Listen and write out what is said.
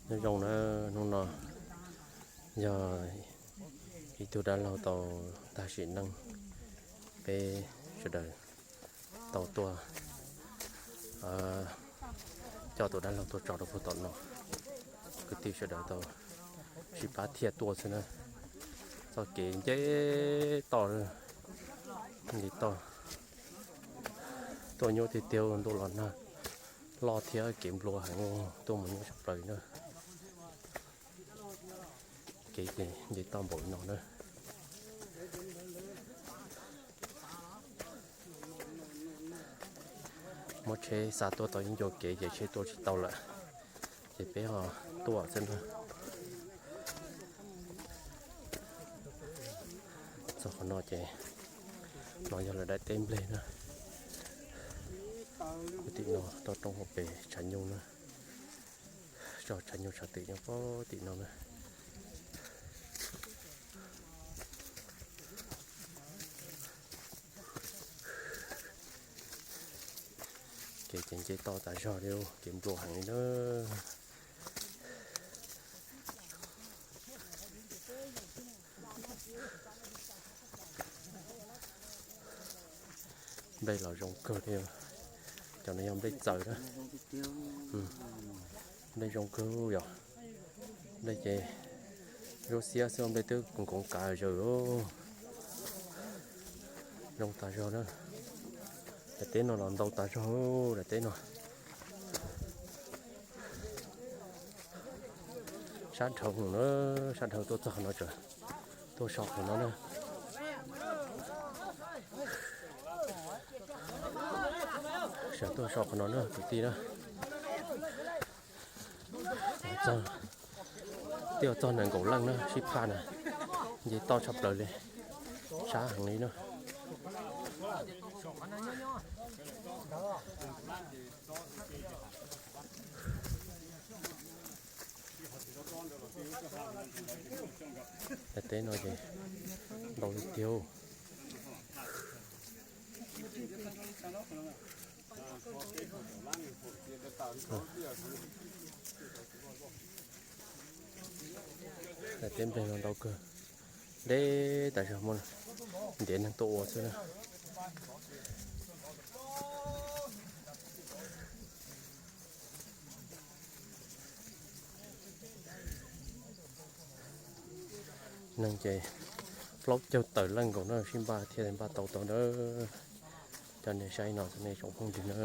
Nyob zoo na, hnub no yog ib tug dab laug tau tag sim neej, peb sawv daws tau tuaj coj tus dab laug tuaj tso rau puag tom no. Kwv tij sawv daws tau sib pab thiaj tuaj xwb na. Txoj kev nce toj, nce toj tuaj nyuaj tiag tiag, ntuj los nag loj thiab kev nplua heev, tuaj mus nyuaj tshaj plaws na. Kev ces nce toj npaum no na. Muab tsheb xa tuaj tau ib ncua kev ces tsheb tuaj tsis tau lawm, ces peb ho tuaj xwb na. Txog qhov no ces no yog lawv daim teb nplej na. Tim no toj roob hauv pes tshav nyuj na, tso tshav nyuj tshav twm nyob pem tim no na. Kev ces nce toj tas zog li, kev nplua heev li na. Nplej los zoo kawg li, cov no yog nplej txawm na. Nplej zoo kawg yom. Nplej ces zuab xiab xwb, nplej twb nkoov kav zaws. Zoo tas zog na. Daim teb no los ntau tas zog, daim teb no. Sab dhawv na, sab dhawv tuaj txog qhov no, tuaj so qhov no na. Sawv tuaj so qhov no na kwv tij na. Twb yuav txog nees nkaum leej na sib phaj na, nce toj tshaj plaws li, sab heev li na. Daim teb no ces ntau tiag tiag. Daim teb nplej no ntau kawg, deb tas zog, muaj ntiav neeg tuaj ua xwb na. Neeg ces plaub caug tawm leej nkaus na, sib npaj thiaj li npaj tau tau na. Coj nej saib no nej tsoom phooj ywg na.